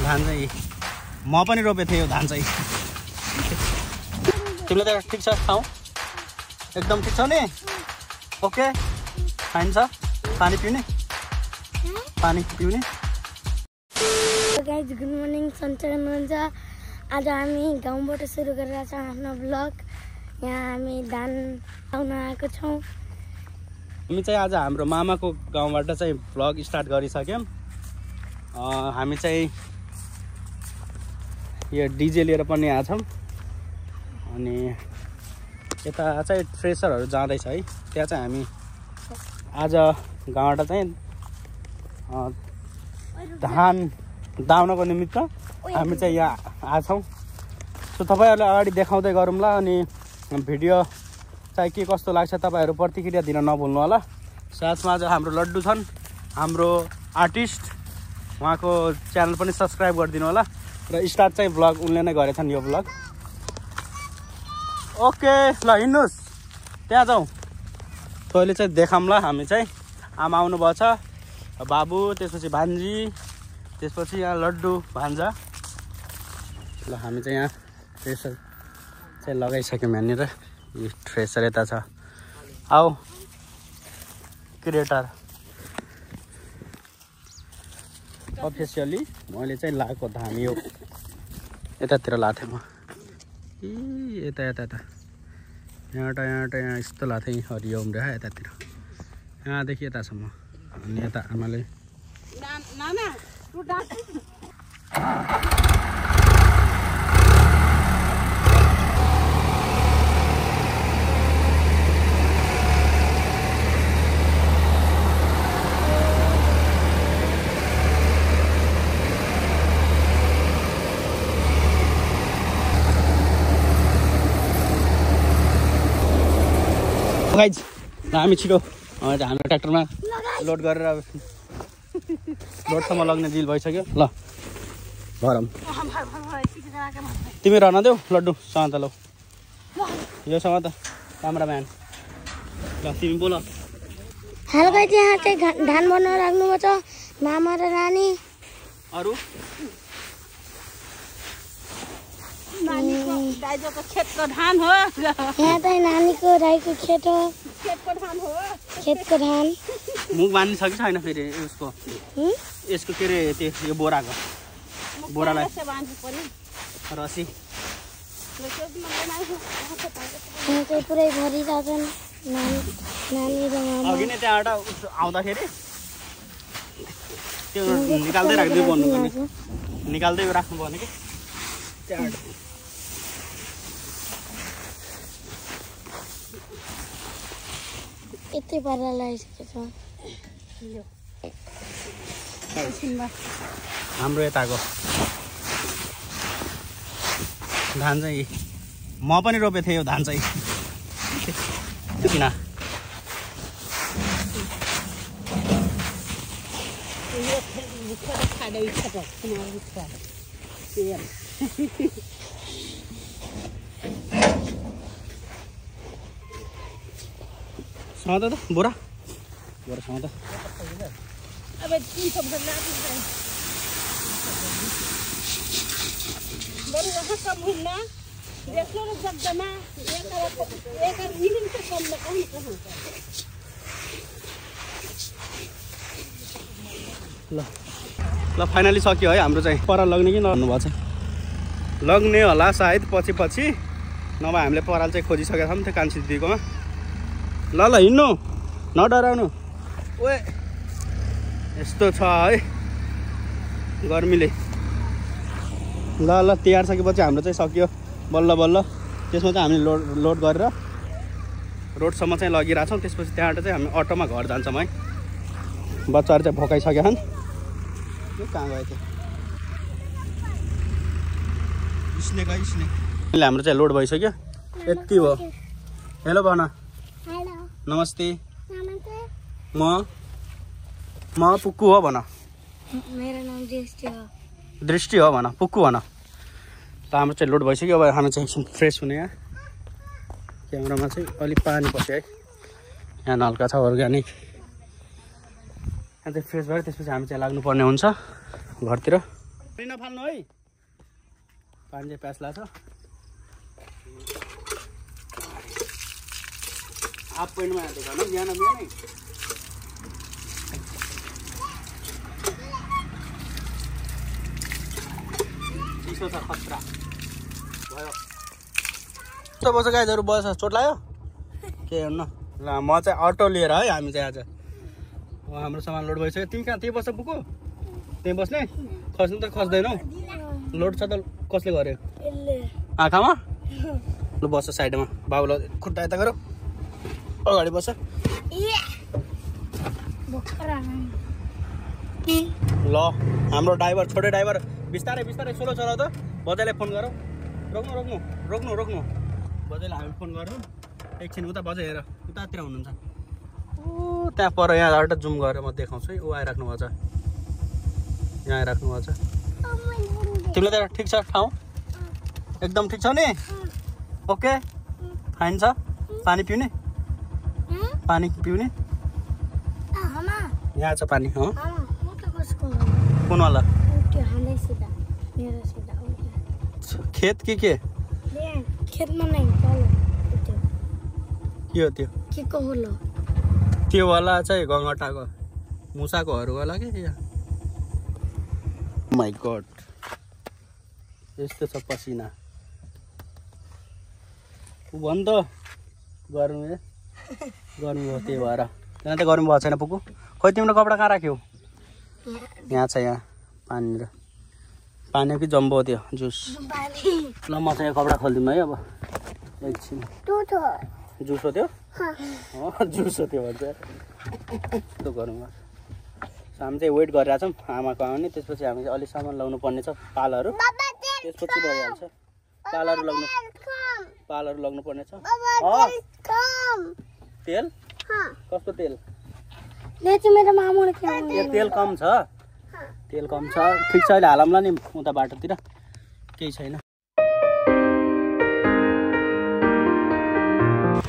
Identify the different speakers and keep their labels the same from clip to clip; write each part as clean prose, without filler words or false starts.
Speaker 1: धान चाहिँ म पनि रोपेको थिएँ यो धान चाहिँ। तिमीले त ठिक छ ठाउँ एकदम ठिक छ नि? ओके फाइन छ। पानी पिउने
Speaker 2: गाइज गुड मर्निङ, सन्चै हुनुहुन्छ? आज हामी गाउँबाट सुरु गरेर छौँ आफ्नो ब्लग। यहाँ हामी धान लाउन आएको छौँ।
Speaker 1: हामी चाहिँ आज हाम्रो मामाको गाउँबाट चाहिँ ब्लग स्टार्ट गरिसक्यौँ। हामी चाहिँ यो डिजे लिएर पनि आएको छौँ। अनि यता चाहिँ फ्रेसरहरू जाँदैछ है। त्यहाँ चाहिँ हामी आज गाउँबाट चाहिँ धान दाउनको निमित्त हामी चाहिँ यहाँ आछौँ। सो तपाईँहरूलाई अगाडि देखाउँदै गरौँला। अनि भिडियो चाहिँ के कस्तो लाग्छ तपाईँहरू प्रतिक्रिया दिन नभुल्नु होला। साथमा आज हाम्रो लड्डु छन्, हाम्रो आर्टिस्ट, उहाँको च्यानल पनि सब्सक्राइब गरिदिनु होला। र स्टार्ट चाहिँ ब्लग उनले नै गरेछन् यो ब्लग। ओके ल हिँड्नुहोस् त्यहाँ जाउँ। तैँले चाहिँ देखाउँला। हामी चाहिँ आमा आउनुभएको छ, बाबु, त्यसपछि भान्जी, त्यसपछि यहाँ लड्डु भान्जा। ल हामी चाहिँ यहाँ थ्रेसर चाहिँ लगाइसक्यौँ। यहाँनिर यो थ्रेसर यता छ। आऊ क्रिएटर अफिसियली मैले चाहिँ लगाएको धान यो यतातिर लाएको थिएँ म। यता यहाँ यस्तो लाएको थिएँ हरिओम रेखा यतातिर, यहाँदेखि यतासम्म। अनि यता आमाले हामी छिटो हाम्रो ट्र्याक्टरमा लोड गरेर लोडसम्म लग्ने डिल भइसक्यो। ल भरम तिमी रहन देऊ लड्डु सँग त। ल योसँग त क्यामराम्यान। ल तिमी बोल।
Speaker 2: हेलो गाइज, यहाँ चाहिँ धान बनाउन लाग्नुभएको छ मामा र नानी।
Speaker 1: अरू
Speaker 3: दाइजोको खेतको धान हो।
Speaker 2: यहाँ चाहिँ नानीको राईको खेत हो। खेतको धान
Speaker 1: मुख बाँध्नु छ कि छैन फेरि उसको यसको के अरे त्यो यो बोराको बोरालाई रसी
Speaker 2: यहाँ चाहिँ पुरै भरिरहेछन् नानी र मामा।
Speaker 1: अघि नै त्यहाँबाट आउँदाखेरि त्यो निकाल्दै राख्दै बन्नुपर्ने, निकाल्दै राख्नुपर्ने कि त्यहाँबाट।
Speaker 2: यतै पारा लगाइसकेको छ
Speaker 1: हाम्रो यताको धान चाहिँ म पनि रोपेको थिएँ यो धान चाहिँ। किन सँगै त बोरा सँगै त ल फाइनली सक्यो है हाम्रो चाहिँ। पराल लग्ने कि नभन्नुभएको छ, लग्ने होला सायद पछि नभए हामीले पराल चाहिँ खोजिसकेका छौँ त्यो कान्छी दिदीकोमा। ल हिँड्नु नडराउनु। ओए यस्तो छ है गर्मीले। ल तयार सकेपछि हाम्रो चाहिँ सक्यो बल्ल बल्ल। त्यसमा चाहिँ हामीले लोड गरेर रोडसम्म चाहिँ लगिरहेछौँ। त्यसपछि त्यहाँबाट चाहिँ हामी अटोमा घर जान्छौँ है। बच्चाहरू चाहिँ भोकाइसकेका छन्। यो कहाँ गयो त्यो स्नेक हाम्रो चाहिँ लोड भइसक्यो। यति हो। हेलो भन। नमस्ते। म पुक्कु हो भन।
Speaker 2: मेरो नाम
Speaker 1: दृष्टि हो भन। पुक्कु भन। त हाम्रो चाहिँ लोड भइसक्यो। अब हामी चाहिँ एकछिन फ्रेस हुने। यहाँ क्यामेरामा चाहिँ अलिक पानी पस्यो है। यहाँ नल्का छ अर्ग्यानिक। यहाँ चाहिँ फ्रेस भएर त्यसपछि हामी चाहिँ लाग्नुपर्ने हुन्छ घरतिर। नफाल्नु है पानी चाहिँ प्यास लाग्छ हाफ पोइन्टमा हाल्दै गर्नु बिहान बिहानै चिसो छ खतरा भयो कस्तो बस्छ गाईहरू बस चोट लाग्यो के हुन्न ल म चाहिँ अटो लिएर है हामी चाहिँ आज हाम्रो सामान लोड भइसक्यो तिमी कहाँ त्यही बस्छ पुगो त्यहीँ बस्ने खस्नु त खस्दैनौ लोड छ त कसले गर्यो आँखामा लु बस्छ साइडमा बाबुलाई खुट्टा यता गरौ अगाडि बस्छ ल हाम्रो ड्राइभर छोटो ड्राइभर बिस्तारै बिस्तारै सोलो चलाउ त बजाइलाई फोन गरौ रोक्नु रोक्नु रोक्नु रोक्नु बजाइलाई हामी फोन गरौँ एकछिन उता बजाइ हेर उतातिर हुनुहुन्छ ऊ त्यहाँ पर यहाँबाट जुम गरेर म देखाउँछु है ऊ आइराख्नु भएको छ यहाँ आइराख्नु भएको छ तिमीलाई त ठिक छ ठाउँ एकदम ठिक छ नि ओके फाइन छ पानी पिउने पानी पिउने यहाँ छ पानी हो कुन वाला खेत के
Speaker 2: खेतमा नै
Speaker 1: के हो त्यो
Speaker 2: के को होला
Speaker 1: त्यो वाला चाहिँ गङ्गटाको मुसाकोहरू वाला के माइ गड यस्तो छ पसिना ऊ भन् त गर्मी हो त्यही भएर त्यहाँ त गर्मी भएको छैन पुगु खोइ तिम्रो कपडा कहाँ राख्यौ यहाँ छ यहाँ पानी र पानी कि जम्बो त्यो जुस ल म चाहिँ कपडा खोलिदिउँ है अब एकछिन जुस हो त्यो जुस हो त्यो भन्छ यस्तो गरौँ हामी चाहिँ वेट गरिरहेछौँ आमाको आउने त्यसपछि हामी चाहिँ अलिक सामान लगाउनु पर्ने छ पालहरू त्यसपछि भइहाल्छ पालहरू लग्नु पर्ने छ तेल कस्तो तेल तेल कम छ ठिक छ अहिले हालौँला नि उता बाटोतिर केही छैन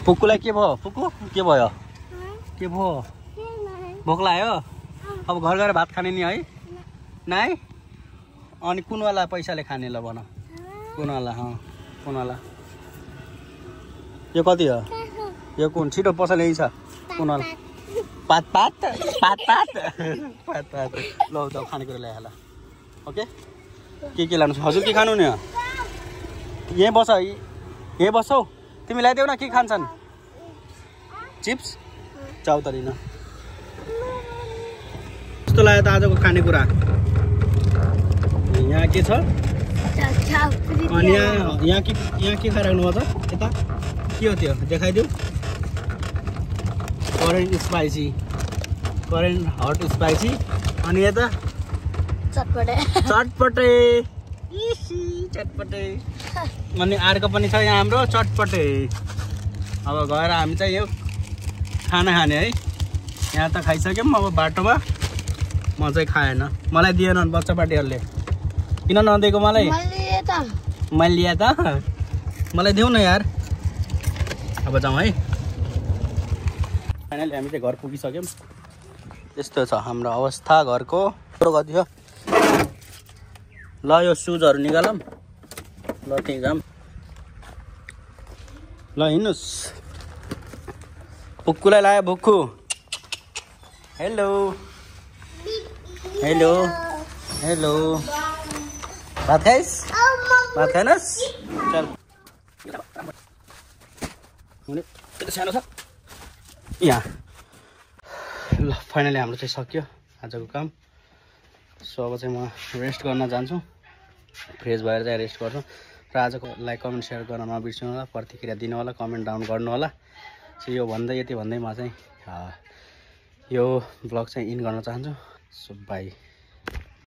Speaker 1: पुक्कुलाई के भयो पुक्कु के भयो भोक लाग्यो अब घर गएर भात खाने नि है नाइ अनि कुन वाला पैसाले खाने ल भन कुन वाला यो कति हो यो कुन छिटो पसल यही छ कुन वाला पात ल त खानेकुरा ल्याइहाल ओके के लानु छ हजुर के खानु नि यहीँ बस हौ तिमी ल्याइदेऊ न के खान्छन् चिप्स चाउतरी न कस्तो लाग्यो त आजको खानेकुरा यहाँ के छ अनि यहाँ के खाइराख्नु भएको छ यता के हो त्यो देखाइदेऊ करेन्ट हट स्पाइसी अनि यता चटपटे अनि अर्को पनि छ यहाँ हाम्रो चटपटे अब गएर हामी चाहिँ यो खाना खाने है यहाँ त खाइसक्यौँ अब बाटोमा म चाहिँ खाएन मलाई दिएन बच्चा पार्टीहरूले किन नदिएको मलाई मैले लिएँ त मलाई देऊ न यार अब जाउँ है फाइनली हामी चाहिँ घर पुगिसक्यौँ यस्तो छ हाम्रो अवस्था घरको कति हो ल यो सुजहरू निकालौँ ल त्यहीँ जाऊँ ल हिँड्नुहोस् पुक्कुलाई लाग्यो भुक्कु हेलो भात खाइस् भात खाएनस् चल सानो छ यहाँ ल फाइनली हाम्रो चाहिँ सक्यो आजको काम सो अब चाहिँ म रेस्ट गर्न जान्छु फ्रेस भएर चाहिँ रेस्ट गर्छु र आजको लाइक कमेन्ट सेयर गर्न नबिर्सिनु होला प्रतिक्रिया दिनु होला कमेन्ट डाउन गर्नु होला सो यो भन्दै यति भन्दै म चाहिँ यो ब्लग चाहिँ इन गर्न चाहन्छु सो बाई